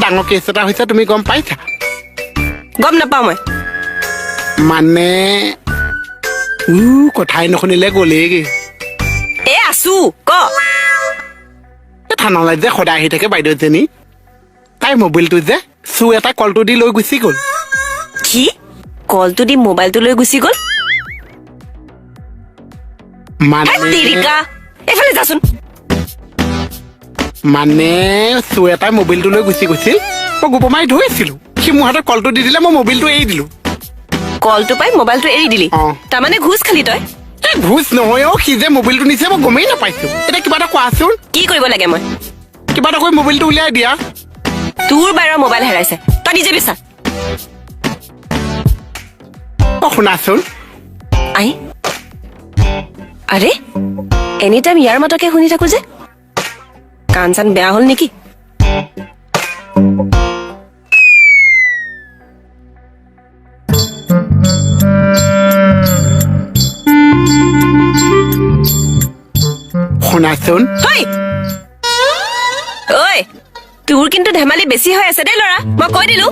ডাঙৰ কেছ এটা হৈছে, তুমি গম পাইছা? গম নাপাওঁ মই। মানে কথাই নুশুনিলে গ'লেগে। এ আছো, ক। এই থানালৈ যে সদায় আহি থাকে বাইদেউজনী, তাইৰ মোবাইলটো যে চুৰ এটা কলটো দি লৈ গুচি গ'ল। কি? কলটো দি মোবাইলটো লৈ গুচি গ'ল? মানে তেৰিকা, এইফালে যাচোন। মানে চুৰ এটাই মোবাইলটো লৈ গুচি গৈছিল, মই গোপৰ মাৰি ধৰিছিলো, সি মোৰ হাতত কলটো দি দিলে, মই মোবাইলটো এৰি দিলো। কলটো পাই মোবাইলটো এৰি দিলি? অ। তাৰমানে ঘোচ খালি তই? এই ঘোচ নহয় অ, সি যে মোবাইলটো নিছে মই গমেই নাপাইছো। এতিয়া কিবা এটা কোৱাচোন। কি কৰিব লাগে মই? কিবা এটা কৰি মোবাইলটো উলিয়াই দিয়া। তোৰ বাৰৰ মোবাইল হেৰাইছে, তই নিজে বিচাৰ। অ শুনাচোন। I, আৰে এনি টাইম ইয়াৰ মাতকে শুনি থাকো যে, কাণ চান বেয়া হ'ল নেকি? শুনাচোন। ঐ ঐ, তোৰ কিন্তু ধেমালি বেছি হৈ আছে দেই ল'ৰা, মই কৈ দিলো।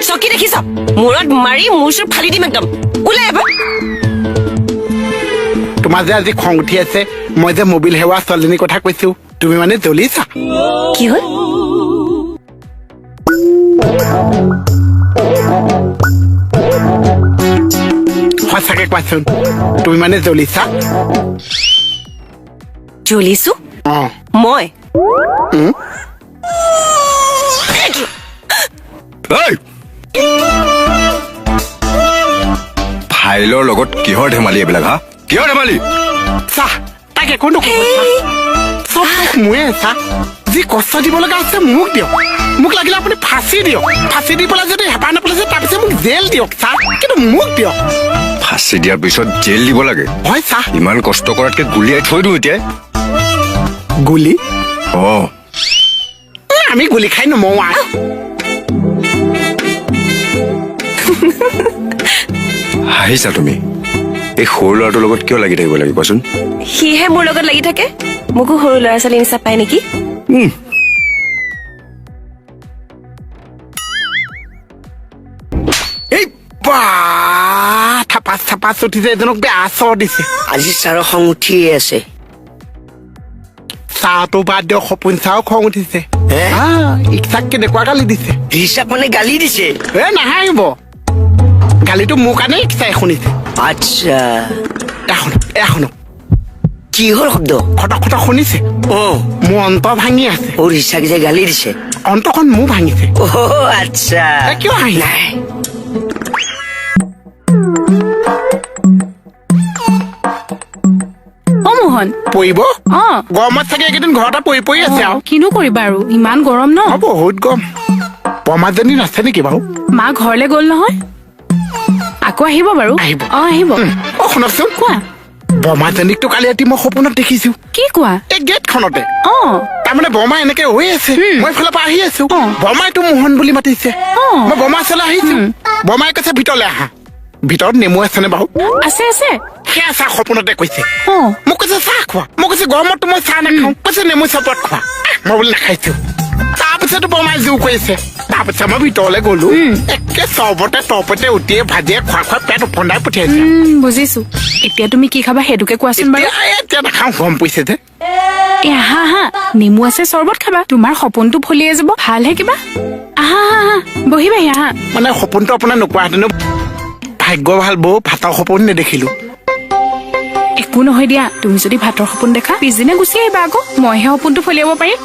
চকী দেখিছ, মূৰত মাৰি মূৰ চুৰ ফালি দিম একদম। ওলাই এবাৰ। তোমাৰ যে আজি খং উঠি আছে, মই যে মোবাইল হেৰুৱা ছোৱালীজনীৰ কথা কৈছো, তুমি মানে জ্বলিছা। কি হ'ল? সঁচাকে কোৱাচোন, তুমি মানে জ্বলিছা? জ্বলিছো? অ। মই? এই! ফাইলৰ লগত কিহৰ ধেমালি এইবিলাক, হা? কিহৰ ধেমালি? চাহ তাক একো নক'ব, চব দোষ মোৰে। চাহ, যি কষ্ট দিব লগা আছে মোক দিয়ক, মোক লাগিলে আপুনি ফাঁচি দিয়ক, ফাঁচি দি পেলাই যদি হেঁপাহ নপেলাইছে তাৰপিছত মোক জেল দিয়ক চাহ, কিন্তু মোক দিয়ক। ফাঁচি দিয়াৰ পিছত জেল দিব লাগে? হয় চাহ। ইমান কষ্ট কৰাতকে গুলিয়াই থৈ দিওঁ এতিয়া। গুলি? অ। আমি গুলি খাই নমৰো আৰু। হাঁহিছা তুমি? এই সৰু ল'ৰাটোৰ লগত কিয় লাগি থাকিব লাগে কোৱাচোন? সিহে মোৰ লগত লাগি থাকে, মোকো সৰু ল'ৰা ছোৱালী নিচিনা পায় নেকি? এই বা, থাপাচ থাপাচ উঠিছে, এজনক বেয়া চৰ দিছে। আজি ছাৰৰ খং উঠিয়ে আছে। চাহটো বাদ দিয়ক, সপোন চাও খং উঠিছে। হে? ইচ্ছাক কেনেকুৱা গালি দিছে। ৰিচাক মানে গালি দিছে? এ নাহাঁহিব, গালিটো মোৰ কাৰণে ইচ্ছাই শুনিছে। আচ্ছা। এ শুনক, এ শুনক। কিহৰ শব্দ? খটক খটক শুনিছে? অ। মোৰ অন্তৰ ভাঙি আছে। অ, ৰিচাক যে গালি দিছে। অন্তৰখন মোৰ ভাঙিছে। অ আচ্ছা। এ, কিয় হাঁহিছে? নাই। অ মোহন। পৰিব? অ। গৰমত চাগে এইকেইদিন ঘৰতে পৰি পৰি আছে আৰু। কিনো কৰিবা আৰু, ইমান গৰম ন। অ, বহুত গৰম। বৰমাজনী নাছে নেকি বাৰু? মা ঘৰলে গ'ল নহয়, আকৌ আহিব বাৰু। আহিব। অ আহিব। অ শুনকচোন। কোৱা। বৰমাজনীকতো কালি ৰাতি মই সপোনত দেখিছো। কি কোৱা? এই গেটখনতে। অ। তাৰমানে বৰমা এনেকে হৈ আছে, মই এইফালৰ পৰা আহি আছো, অ। বৰমাইতো মোহন বুলি মাতিছে। অ। মই বৰমা ওচৰলৈ আহিছো, বৰমাই কৈছে ভিতৰলৈ আহা। ভিতৰত নেমু আছেনে বাৰু? আছে আছে। সেয়া চাহ সপোনতে কৈছে। অ। মোক কৈছে চাহ খোৱা, মই কৈছে গৰমততো মই চাহ নাখাওঁ। কৈছে নেমু চৰবত খোৱা, মই বোলে নাখাইছো। তাৰপিছতো বৰমাই জোৰ কৰিছে, তাৰপিছত মই ভিতৰলৈ গ'লো, একে চৰবতে তৰপতে উটিয়ে ভাজিয়ে খোৱা খোৱা পেট ওফন্দাই পঠিয়াইছে। বুজিছো। এতিয়া তুমি কি খাবা সেইটোকে কোৱাচোন বাৰু। এতিয়া নাখাওঁ, গৰম পৰিছে যে। এ আহা আহা, নেমু আছে চৰবত খাবা, তোমাৰ সপোনটো ফলিয়াই যাব, ভালহে কিবা। আহা আহা আহা, বহিবাহি আহা। মানে সপোনটো আপোনাৰ নোকোৱাহেঁতেনো ভাগ্য ভাল বৌ, ভাতৰ সপোন নেদেখিলো। একো নহয় দিয়া, তুমি যদি ভাতৰ সপোন দেখা পিছদিনা গুচি আহিবা আকৌ, মইহে সপোনটো ফলিয়াব পাৰিম।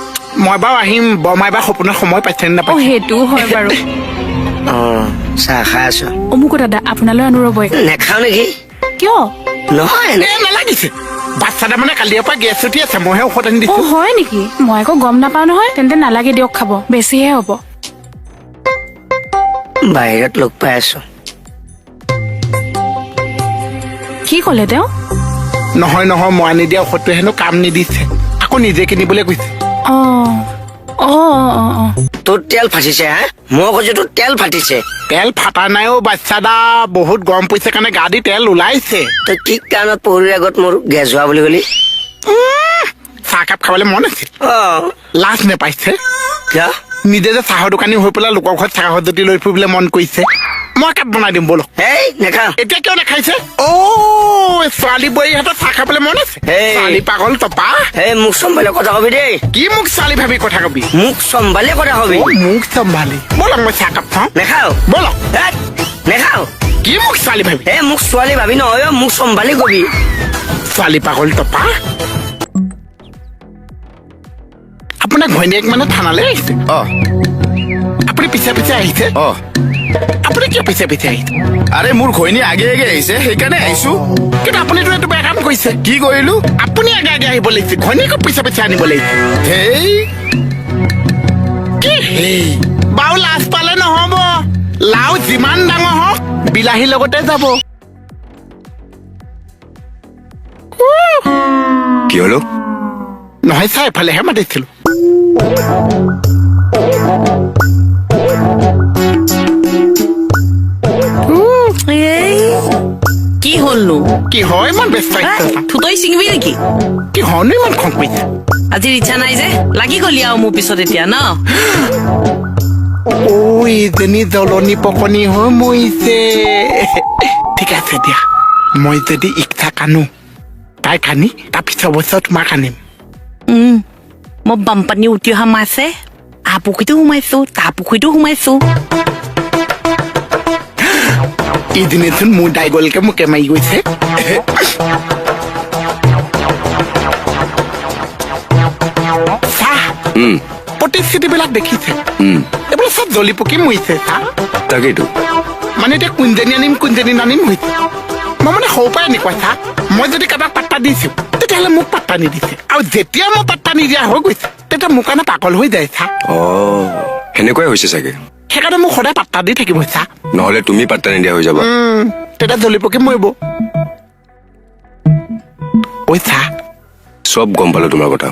মই বাৰু আহিম, বৰমাই বা সপোনৰ সময় পাইছে নে অ নাপাইছে। সেইটোও হয় বাৰু। অ চাহ খাই আছো। অমুকো দাদা, আপোনালৈ আনো ৰ'ব। নাখাওঁ নেকি? কিয়? নহয় এ নালাগিছে, বাচ্ছাটা মানে কালিৰ পৰা গেছ উঠি আছে, মইহে ঔষধ আনি অ দিছো। হয় নেকি? মই আকৌ গম নাপাওঁ নহয়। তেন্তে নালাগে দিয়ক খাব, বেছিহে হ'ব। বাহিৰত লগ পাই আছো। কি ক'লে তেওঁ? নহয় নহয়, মই আনি দিয়া ঔষধটোৱে হেনো কাম নিদিছে, আকৌ নিজে কিনিবলৈ কৈছে। অ অ অ অ। তোৰ তেল ফাটিছে? হা, মই কৈছো তোৰ তেল ফাটিছে। তেল ফাটা নাই অ বাচ্ছা দা, বহুত গৰম পৰিছে কাৰণে গা দি তেল ওলাইছে। তই কি কাৰণত পহৰীৰ আগত মোৰ গেছ হোৱা বুলি ক'লি? চাহকাপ খাবলৈ মন আছিল। অ। লাজ নেপাইছে। কিয়? নিজে যে চাহৰ দোকানী হৈ পেলাই লোকৰ ঘৰত চাহৰ জুতি লৈ ফুৰিবলৈ মন কৰিছে। মই একাপ বনাই দিম ব'লক। এই নাখাওঁ। এতিয়া কিয় নাখাইছে? অ' ছোৱালী বোৱাৰীহঁতৰ চাহ খাবলৈ মন আছে। এই। ছোৱালী পাগল টপা। এই মোক চম্ভালি কথা কবি দেই। কি মোক ছোৱালী ভাবি কথা কবি? মোক চম্ভালি কথা কবি। অ, মোক চম্ভালি। ব'লক মই চাহ কাপ খাওঁ। নাখাওঁ। ব'লক। হেৎ, নাখাওঁ। কি মোক ছোৱালী ভাবি? এই মোক ছোৱালী ভাবি নহয় অ, মোক চম্ভালি কবি। ছোৱালী পাগল টপা। আপোনাৰ ঘৈণীয়েক মানে থানালৈ আহিছে। অ। আপুনি পিছে পিছে আহিছে। অ। আপুনি কিয় পিছে পিছে আহিছে? আৰে মোৰ ঘৈণী আগে আগে আহিছে, সেইকাৰণে আহিছো। কিন্তু আপুনিতো এইটো বেয়া কাম কৰিছে। কি কৰিলো? আপুনি আগে আগে আহিব লাগিছিল, ঘৈণীয়েকক পিছে পিছে আনিব লাগিছিল। হেই। কি হেই বাৰু, লাজ পালে নহ'ব। লাও যিমান ডাঙৰ হওক বিলাহীৰ লগতে যাব। কি হলো? নহয় ছাৰ, এফালেহে মাতিছিলো। এই, কি হ'লনো? কি হয় ইমান ব্যস্ত আহিছে? থুতৰি ছিঙিবি নেকি? কি হয়নো ইমান খং কৰিছে? আজি ইচ্ছা নাই যে লাগি গলি আৰু মোৰ পিছত এতিয়া ন? ঐ, এইজনী জ্বলনি পকনি হৈ মৰিছে। ঠিক আছে দিয়া, মই যদি ইচ্ছা কানো তাই কানি, তাৰ পিছৰ বছৰ তোমাক আনিম। মই বানপানী উটি অহা মাছে আ পুখুৰীতো সোমাইছো, তাৰ পুখুৰীতো সোমাইছো। ইদিনেচোন মোৰ দাইগলকে মোকে মাৰি গৈছে। চাহ প্ৰতিশ্ৰুতিবিলাক দেখিছে, এইবিলাক চব জ্বলি পকি মৰিছে। চাহ তাকেইতো। মানে এতিয়া কোনজনী আনিম কোনজনী নানিম হৈছে। মই মানে সৰুৰ পৰাই এনেকুৱা চাহ, মই যদি কাৰোবাক পাত্তা দিছো তেতিয়াহ'লে মোক পাত্তা নিদিছে, আৰু যেতিয়া মই পাত্তা নিদিয়া হৈ গৈছে তেতিয়া মোৰ কাৰণে পাগল হৈ যায় চাহ। অ, সেনেকুৱাই হৈছে চাগে। সেইকাৰণে মোক সদায় পাত্তা দি থাকিব চাহ। নহ'লে তুমি পাত্তা নিদিয়া হৈ যাবা। তেতিয়া জ্বলি পকি মৰিব। ঐ চাহ, চব গম পালো তোমাৰ কথা।